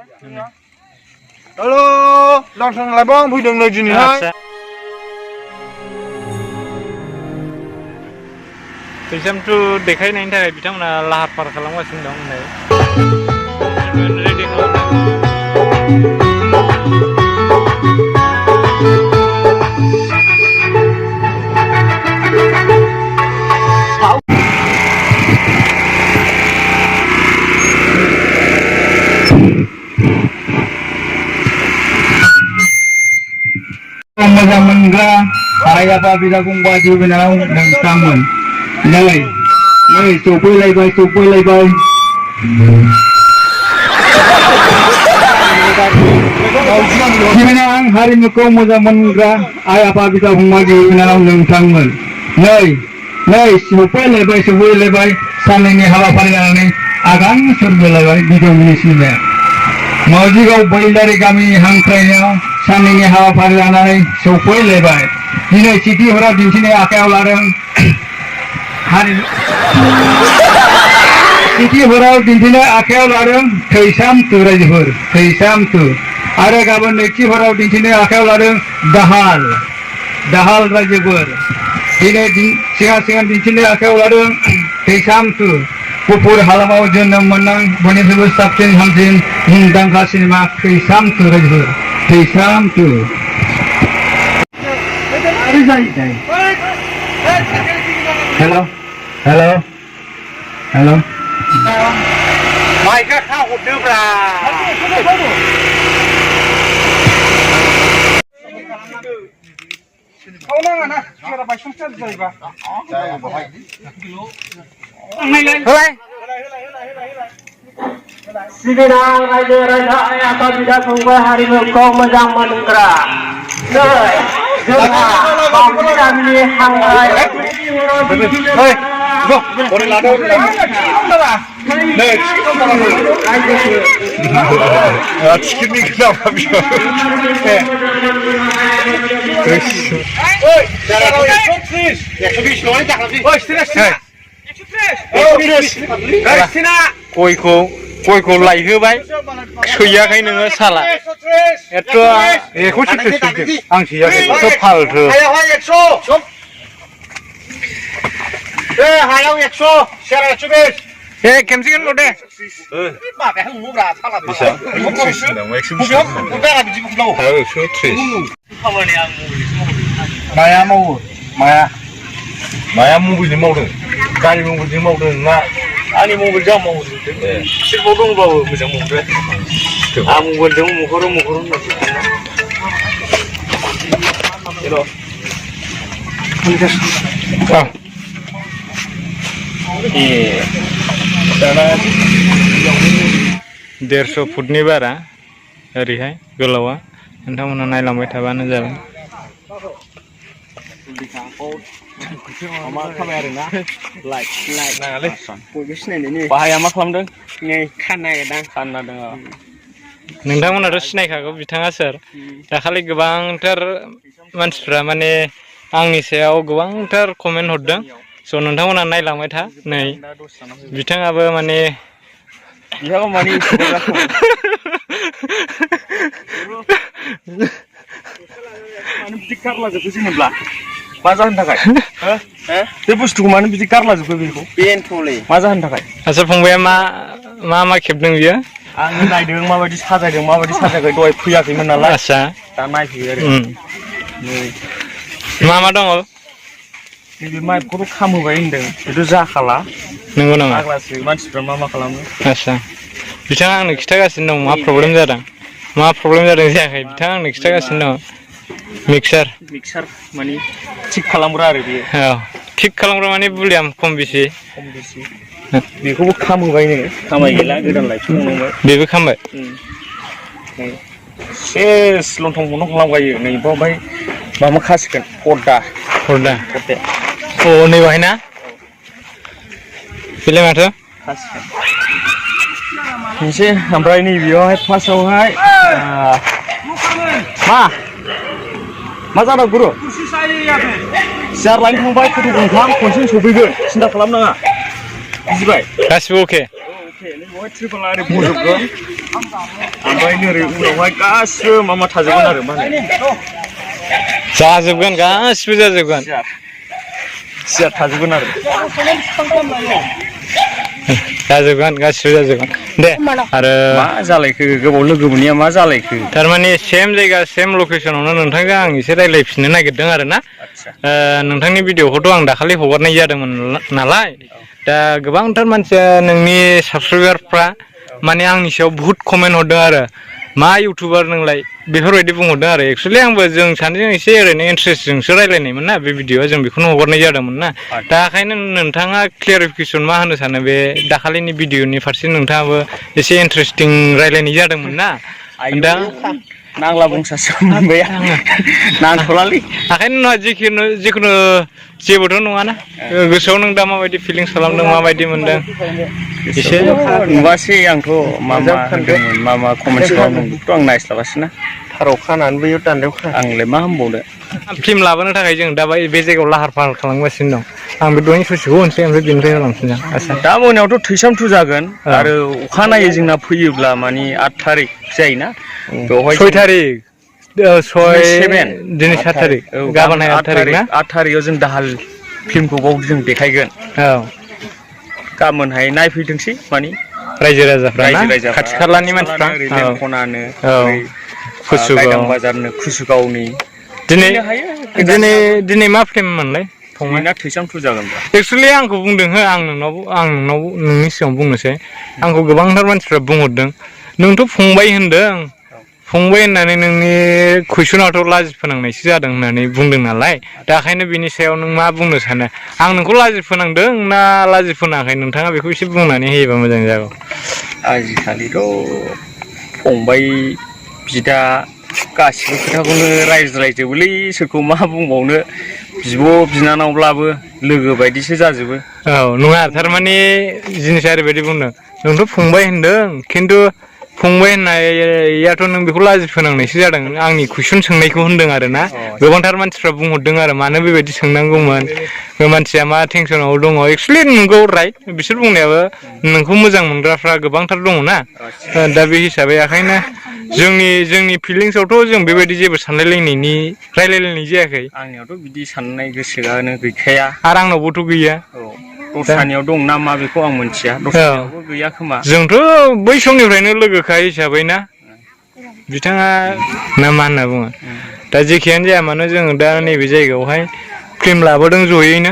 Halo, langsung labang fैदों नै दिनैहाय Twisam tu dekainwनि थाखाय बिथांमोना लाहार फाहार खालामगासिनो दं नै रेडि मोजां मोनग्रा आइ आफा बिदा फंबाय बिब' बिनानाव नोंथांमोन नै सफैलायबाय सिबिनां हारिमुखौ मोजां मोनग्रा आइ आफा बिदा फंबाय बिब' बिनानाव नोंथांमोन नै सफैलायबाय साननैनि हाबाफारि लानानै आगान सुरबोलायबाय बिदौनि सिमाया मावजिगाव बैलारि गामिनि हांख्रायनायाव साननैनि हाबाफारि लानानै सफैलायबाय दिनै सिथि हराव दिन्थिनाय आखायाव लादों सिथि हराव दिन्थिनाय आखायाव लादों थैसाम तु रायजोफोर थैसाम तु आरो गाबोन नैथि हराव दिन्थिनाय आखायाव लादों दाहाल रायजोफोर दिनै सिगां दिन्थिनाय आखायाव लादों थैसाम तु गुफुर हालामाव जोनोम मोननाय बयनिख्रुइबो साबसिन हामसिन मुंदांखा सिनेमा थैसाम तु रायजोफोर थैसाम तु हेल' माइकआ खाहरदोब्रा नाङाना बारा बायसन जायोबा सिबिनां रायजो राजा आइ आफा बिदा फंबाय हारिमुखौ मोजां मोनग्रा जोंहा बावनि गामिनि हांनाय टिकेटनि खोनाबा गयखौ लायहोबाय सैयाखै नोङो साला एखौसो आं सैयाखै फालथु हायाव 100 सेरा 120 खेमसे होनल' दे माबाया होनोब्रा साला माया मावो माया मबाइलजों मावदों गारि मबाइलजों मावदों ना आंनि मबाइलजों मावदों सिलबाव दंबाबो मोजां मावदों आं मबाइलजों महरो दाना 150 फुटनि बारा ओरैहाय गोलावा नोंथांमोना नायलांबाय थाबानो जाबाय बाहाया मा खालामदों नै खाननादों नोंथांमोनाथ' सिनायखागौ बिथाङा सोर दाखालि गोबांथार मानसिफ्रा माने आंनि सायाव गोबांथार कमेन्ट हरदों स' नोंथांमोना नायलांबाय था नै बिथाङाबो माने मा जाहोन थाखाय बे बुस्थुखौ मानो बिदि गारलाजोबखो बेखौ बेनोथ'लै मा जाहोन थाखाय आच्चा फंबाया मा खेबदों बियो आं नायदों माबायदि साजायदों माबायदि साजायाखै दहाय फैयाखैमोन नालाय आच्चा दा नायफैयो आरो मा दङ नैबे माइकखौथ' खामहोबाय होनदों बेथ' जाखाला नंगौ नामा आग्लासो मानसिफ्रा मा खालामो आच्चा बिथाङा आंनो खिन्थागासिनो दं मा प्रब्लेम जादों जायाखै बिथाङा आंनो खिन्थागासिनो दं मिक्सार माने थिक खालामग्रा आरो बेयो औ थिक खालामग्रा माने भलिउम खम बेसे बेखौबो खामहोबायनो खामाय गैला गोदान लायफिननांबाय बेबो खामबाय सेस लंथं बन्थं खालामगायो नै ओमफ्राय माबा खासिगोन पर्दा अ नै बाहाय ना बेलाय माथो खासिगोन मोनसे ओमफ्राय नैबेयावहाय फार्स्टआवहाय मा जादों गुरु सियार लायनो थांबाय फट' गंथाम खनसेनो सफैगोन सिन्था खालामनाङा बुजिबाय गासिबो अके नैबावहाय ट्रिपल ओरै बजोबगोन ओमफ्राय नोरै उनावहाय गासिबो मा थाजोबगोन आरो मा होनो जाजोबगोन गासिबो जाजोबगोन सियार थाजोबगोन आरो जाजोबगोन गासिबो जाजोबगोन दे आरो मा जालायखो गोबाव लोगो मोनैया मा जालायखो थारमाने सेम जायगा सेम लकेसनावनो नोंथांजों आं एसे रायज्लायफिननो नागिरदों आरो ना नोंथांनि भिडिअखौथ' आं दाखालि हगारनाय जादोंमोन नालाय दा गोबांथार मानसिया नोंनि साबसक्राइबारफ्रा माने आंनि सायाव बुहुत कमेन्ट हरदों आरो मा इउटुबार नोंलाय बेफोरबायदि बुंहरदों आरो एक्सुवेलि आंबो जों सानैजों एसे ओरैनो इन्ट्रेस्टजोंसो रायज्लायनायमोन ना बे भिडिअआ जों बेखौनो हगारनाय जादोंमोन ना दा ओंखायनो नोंथाङा क्लियारिफिकेसन मा होनो सानो बे दाखालिनि भिडिअनि फारसे नोंथाङाबो एसे इन्ट्रेस्टिं रायज्लायनाय जादोंमोन ना दा नांला बुंसासो मोनबाय आङो नांथ'लालै ओंखायनो नङा जिखुनु जेबोथ' नङाना गोसोआव नों दा माबायदि फिलिंस खालामदों माबायदि मोनदों एसे नुवासै आंथ' मा होनदोंमोन मा कमेन्टस खालामदों बेखौथ' आं नायस्लाबासैना थाराव खानानै बैयाव दान्दायाव खा आंलाय मा होनबावनो फिल्म लाबोनो थाखाय जों दा बे जायगायाव लाहार फाहार खालामगासिनो दं आं बे दहायनि ससेखौ होनसै ओमफ्राय बेनिफ्राय होलांफिनसै आं आदसा दा मोनायावथ' थैसाम थु जागोन आरो अखानायै जोंना फैयोब्ला मानि 8 थारिख जायोना बेवहाय 6 थारिख 7 दिनै 7 थारिख गाबोनहाय 8 थारिख ना 8 थारिखआव जों दाहाल फिल्मखौ बाव जों देखायगोन औ गाबोनहाय नायफैथोंसै मानि रायजो राजाफ्रा ना खाथि खालानि मानसिफ्रा ओरै खनानो कुसुगाव बाजारनो कुसुगावनि दिनै मा फिल्म मोनलाय फंबायना थैसाम थु जागोन एक्सुवेलि आंखौ बुंदों हो आं नोंनाव नोंनि सिगाङाव बुंनोसै आंखौ गोबांथार मानसिफ्रा बुंहरदों नोंथ' फंबाय होनदों फंबाय होननानै नोंनि कुइसनाथ' लाजि फोनांनायसो जादों होननानै बुंदों नालाय दा ओंखायनो बिनि सायाव नों मा बुंनो सानो आं नोंखौ लाजि फोनांदों ना लाजि फोनाङाखै नोंथाङा बेखौ एसे बुंनानै होयोबा मोजां जागौ आजिखालिथ' फंबाय बिदा गासिबो खोथाखौनो रायज्लायजोबोलै सोरखौ मा बुंबावनो बिब' बिनानावब्लाबो लोगो बायदिसो जाजोबो औ नङा थारमाने जिनिसा ओरैबायदि बुंदों नोंथ' फंबाय होनदों खिन्थु फंबाय होननायाथ' नों बेखौ लाजि फोनांनायसो जादों आंनि कुइसन सोंनायखौ होनदों आरो ना गोबांथार मानसिफ्रा बुंहरदों आरो मानो बेबायदि सोंनांगौमोन बे मानसिया मा टेनसनाव दङ एक्सुवेलि नंगौ राइट बिसोर बुंनायाबो नोंखौ मोजां मोनग्राफ्रा गोबांथार दङ ना दा बे हिसाबै ओंखायनो जोंनि फिलिंसआवथ' जों बेबायदि जेबो सानलायलायनायनि रायलायलायनाय जायाखै आंनियावथ' बिदि साननाय गोसोआनो गैखाया आरो आंनावबोथ' गैया दस्रानियाव दं ना मा बेखौ आं मोनथिया दस्रानियावबो गैया खोमा जोंथ' बै समनिफ्रायनो लोगोखा हिसाबै ना बिथाङा ना मा होनना बुङो दा जेखियानो जाया मानो जोङो दा नैबे जायगायावहाय फिल्म लाबोदों जयैनो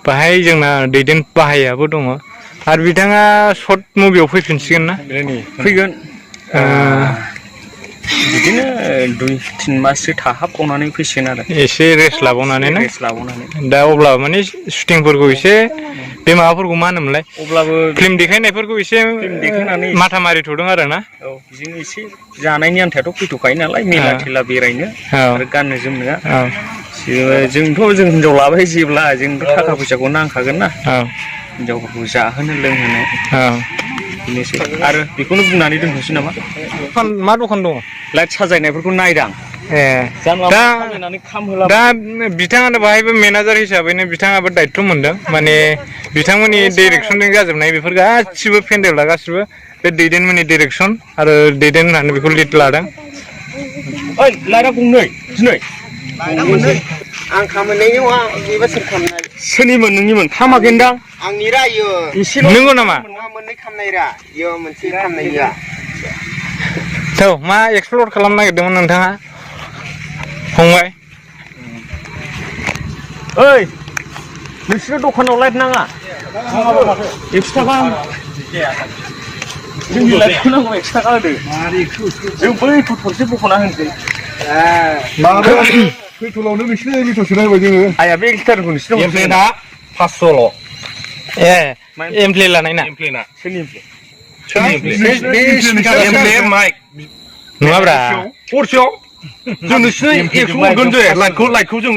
बाहाय जोंना दैदेन बाहायाबो दङ आरो बिथाङा सर्ट मुभियाव फैफिनसिगोन ना फैगोन बिदिनो 2-3 माससो थाहाबबावनानै फैसिगोन आरो एसे रेस्ट लाबावनानै ना रेस्ट लाबावनानै दा अब्ला माने शुटिंफोरखौ एसे बे माबाफोरखौ मा होनोमोनलाय अब्लाबो फिल्म देखायनायफोरखौ एसे देखायनानै माथा मारिथ'दों आरो ना बिदिनो एसे जानायनि आन्थायाथ' फैथ'खायो नालाय मेला थेला बेरायनो आरो गाननो जोमनो जोंथ' जों हिनजाव लाबाय जेब्ला जोंथ' थाखा फैसाखौ नांखागोन ना हिनजावफोरखौ जाहोनो लोंहोनो बेनोसै आरो बेखौनो बुंनानै दोनथ'सै नामा मा दखान दङ लाइट साजायनायफोरखौ नायदां दा बिथाङानो बाहायबो मेनेजार हिसाबैनो बिथाङाबो दायथ' मोनदों माने बिथांमोननि डाइरेक्सनजों जाजोबनाय बेफोर गासिबो पेन्डेला गासिबो बे दैदेनमोननि डाइरेक्सन आरो दैदेन होननानै बेखौ लिड लादों ओइ लाइटआ गंनै दिनै आं खामायनायनि नङा बेबा सोर खालामनाय सोरनिमोन नोंनिमोन खामाखैदां आंनि रा इयो नंगौ नामा मोननै खामनाय रा इयो मोनसे खामनायनिया औ मा एक्सप्लर खालामनो नागिरदोंमोन नोंथाङा फंबाय ओइ नोंसोर दखानाव लाइट नाङा 100 थाखा जोंनि लाइटखौ नांगौ 100 थाखा होदो जों बैखौ थरसे बख'ना होनोसै पेट्रलावनो नोंसिनि लिटार सोनाय बायदि जोङो आया बे लिटारखौ नोंसिनाव एमप्लेना 500ल' एमप्ले लानायना एमप्लेना सोरनि एमप्ले माइक नङाब्रा हरसेयाव जों नोंसिनो 100 हरगोन दे लाइटखौ जों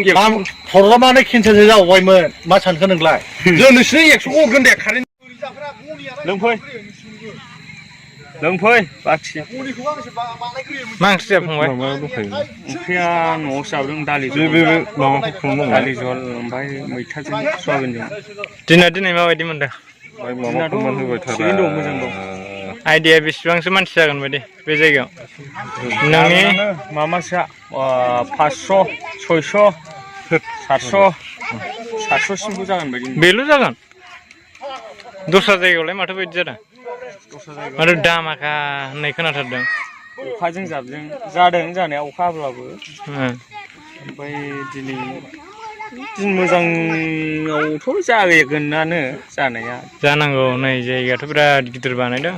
हरगामानो केन्सेलसो जाबावबायमोन मा सानखो नोंलाय जों नोंसिनो 100 हरगोन दे कारेन्ट लोंफै बाखि मा ओंख्रि जाया फंबाय ओंख्रिया न'आव जाबोदों दालि जहल ओमफ्राय मैथाजों सयाबिनजों दिनै माबायदि मोनदों थिगैनो दं मोजां दं आइडिया बेसेबांसो मानसि जागोन बायदि बे जायगायाव नोंनि मामासोआ 500 600 700 700सिमबो जागोन बायदि बेल' जागोन दस्रा जायगायावलाय माथो बायदि जादों माथो दामाखा होननाय खोनाथारदों अखाजों जाबजों जादों जानाया अखा हाब्लाबो ओमफ्राय दिनै दिन मोजाङावथ' जागोनानो जानाया जानांगौ नै जायगायाथ' बिराद गिदिर बानायदों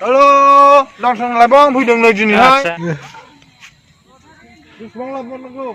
हेल' लांथां लाइबां फैदों नै दिनैहाय बेसेबां लाबोनांगौ